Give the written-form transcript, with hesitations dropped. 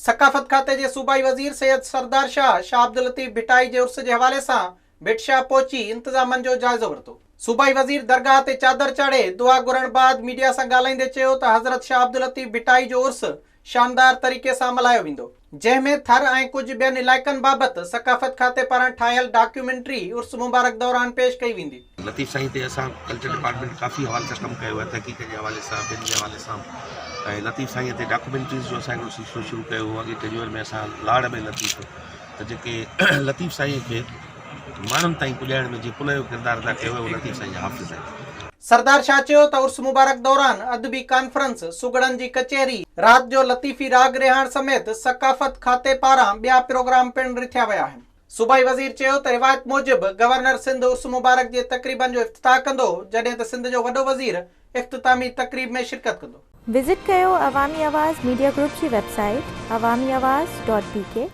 ثقافت کاتي جي صوبائي وزير سيد سردار شاهه، شاهه عبداللطيف ڀٽائي جي عرس جي حوالي سان ڀٽ شاهه پهچي انتظامن جو جائزو ورتو. صوبائي وزير درگاهه تي چادر چاڙهي دعا گهرڻ بعد ميڊيا سان ڳالهائيندي چيو ته حضرت شاهه عبداللطيف ڀٽائي جو عرس شاندار طريقي سان ملهايو ويندو، جنهن ۾ ٿر ۽ ڪجهه ٻين علائقن بابت ثقافت کاتي پاران ٺاهيل ڊاڪيومينٽري عرس مبارڪ دوران پيش ڪئي ويندي. لطيف سائين تي اسان ڪلچر ڊپارٽمينٽ ڪافي حوالي سان ڪم ڪيو آهي تحقيق جي حوالي سان ٻين جي حوالي سان ۽ لطيف سائين تي ڊاڪيومينٽريز جو اسان هڪڙو سلسلو شروع ڪيو هو اڳي ٽينيور ۾ اسان لاڙ ۾ لطيف ته جيڪي لطيف سائين کي ماڻهن تائين پڄائڻ ۾ جنهن پل جو ڪردار ادا ڪيو آهي اهو لطيف سائين جا حافظ آهن. سردار شاهه چيو ته عرس مبارڪ دوران ادبي ڪانفرنس، سگهڙن جي ڪچهري، رات جو لطيفي راڳ رهاڻ سميت ثقافت کاتي پاران ٻيا پروگرام پڻ رٿيا ويا آهن. صوبائي وزير چيو ته روايت موجب گورنر سنڌ عرس مبارڪ جي تقريبن جو افتتاح ڪندو، جڏهن ته سنڌ جو وڏو وزير اختتامي تقريب ۾ شرڪت ڪندو. وزٽ ڪيو عوامي آواز ميڊيا گروپ جي website Awami Awaz dot B K.